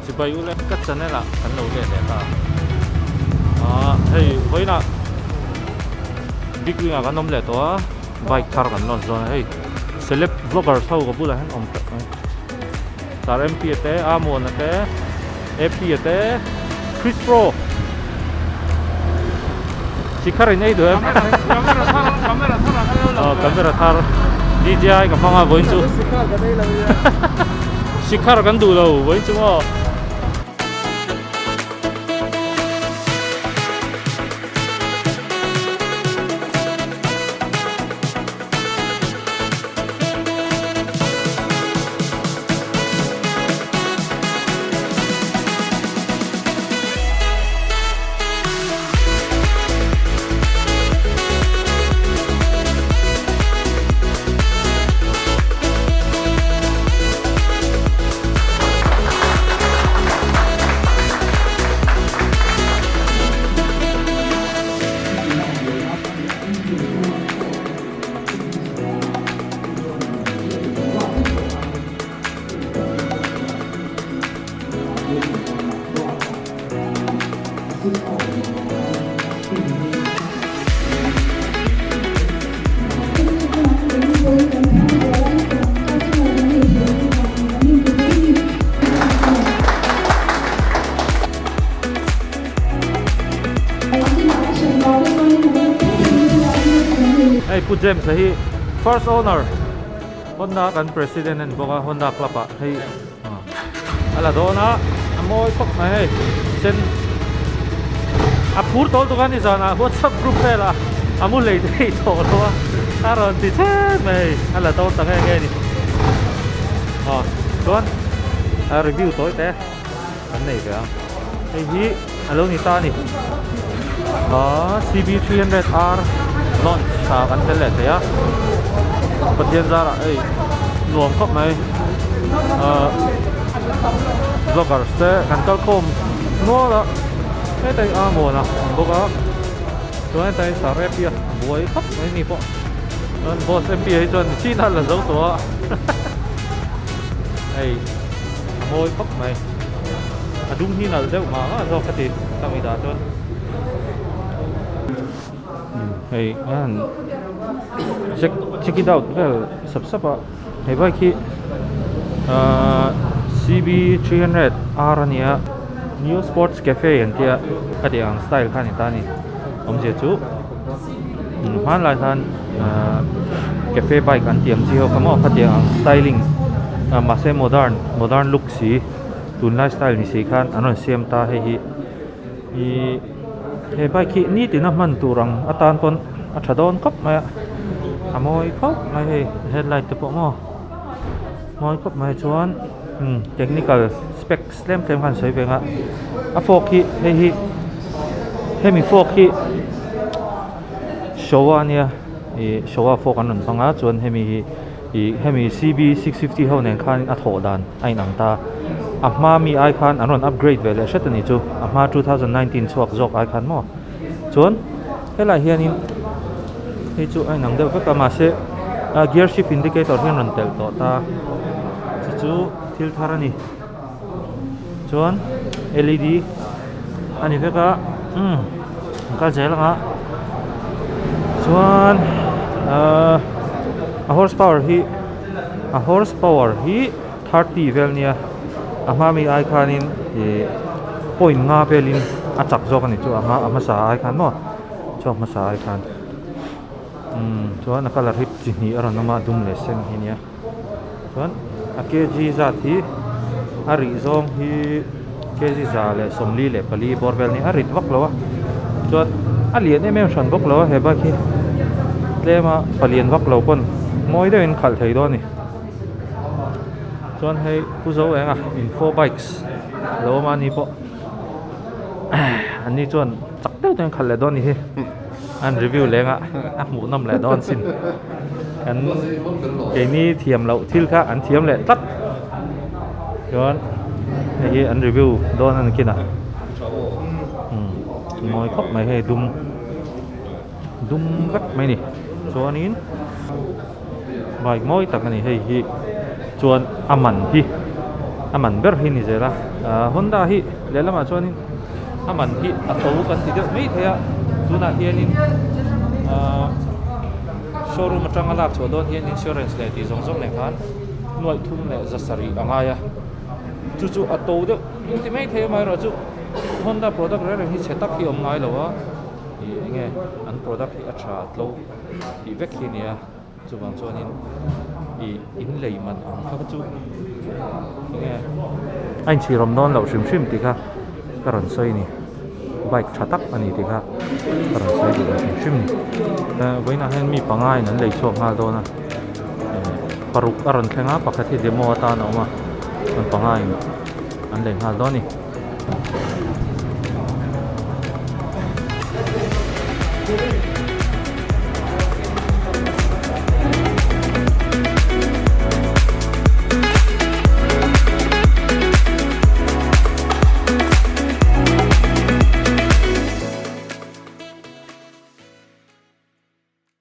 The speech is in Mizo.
Chibai ule ka channel ah kan lo let leh ta a hei vawiinah big wing ah kan awm leh tawh a bike thar kan lawn zawn a hei celeb vloggers ho ka bulah hian awm tawh mai Sir MP a te Amon a te AP a te Chris Pro Shikhar in ei duh em camera thar DJI ka hmang a vawiin chu Shikhar kan duh lo vawiin chu maw. Hei Pu James a hi first owner Honda kan president a ni bawk a Honda club ah hei a la dawn a a mawi khawp mai hei sen a phur tawl tuk a ni zanah whatsapp group velah a mu hlei thei tawh lo a a rawn ti chhet mai hei a la dawn ta nge nge a ni aw chuan a review tawi te kan nei ve a hei hi a lo ni ta a ni aaa CB300R launch ah kan tel leh thei a Pathian zarah hei nuam khawp mai aaa vloggers te kan kal khawm nual a hetai a muan a awm bawk a chuan hetai Sarepia a buai khawp mai ni pawh chuan boss MP ah hi chuan chin a la zo tawh a hei. A mawi khawp mai. A dum hi nalh deuh mah mah zawk ka ti ka mi dah chuan. Hei an check check it out vel sap sap a hei bike hi ahh CB300 R a nia Neo Sports Cafe an tia a tih ang style kha a ni ta a ni awmzia chu hmanlai khan ahh cafe bike an tih ang chi ho kha maw khatiang ang styling ah mahse modern modern look si tunlai style ni si khan an rawn siam ta hei hi ihh he bike hi nitin a hman tur ang atan pawn a tha dawn khawp mai a a mawi khawp mai hei headlight te pawh maw mawi khawp mai chuan umm technical specs tlem tlem khan sawi ve ang a a fork hi hei hi hemi fork hi Showa ania ih Showa fork an rawn hmang a chuan hemi hi ih hemi C_B 650 ho nen khan a thawh dan a inang ta a hma mi ai khan an rawn upgrade ve leh hret a ni chu a hma 2019 chhuak zawk ai khan maw chuan helaiah hianin hei chu a inang deuh vek a mahse gear shift indicator hi an rawn telh tawh ta chu chu thil thar a ni. Chuan led a ni vek a umm an kal zel ang a chuan ahh a horse power hi a horse power hi 30 vel nia a hma mi ai khanin ih point nga velin a chak zawk a ni chu a hma a hmasa ai khan maw chu a hmasa ai khan umm chuan a colour hi chi hnih a rawn awm a dum leh sen hi nia. Chuan a kg zat hi a rih zawng hi kg 144 bawr vel a ni a rit vak lo a chuan a lian em em hran bawk lo a he bike hi tlem a palian vak lo pawn mawi deuhin khalh thei dawn a ni chuan hei pu zo eng a info bikes lo awm a ni pawh an ni chuan chak deuh deuhin khalh leh dawn a ni hi. An review leng a a hmuh nawm leh dawn sin kan keini thiam loh thil kha an thiam leh tlat chuan hei hi an review dawn a ni kinah umm mawi khawp mai hei dum dum vek mai a ni chuanin bike mawi tak a ni hei hi chuan a man hi. a man ber hi ni zel a ahh Honda hi lehlamah chuanin a man hi a to kan ti deuh mai thei a tunah hianin ahh showroom atanga lak chhuah dawn hian insurance leh tih zawng zawng nen khan nuaih thum leh za sarih a ngai a chu chu a to deuh in ti mai thei a amaherawhchu Honda product reng reng hi chhe tak hi a awm ngai lo a ih eng nge an product hi a tha a tlo tih vek hi a ni a. Chuvang chuanin ih in lei man ang kha chu enge a inchhirawm dawn loh hrim hrim tih kha ka rawn sawi a ni bike tha tak a ni tih kha ka rawn sawi duh ve hrim hrim a ni vawiinah hian mi panga in an lei chhuak nghal dawn a paruk a rawn thleng a pakhat hi demo atan a awm a chuan panga in an lei nghal dawn a ni.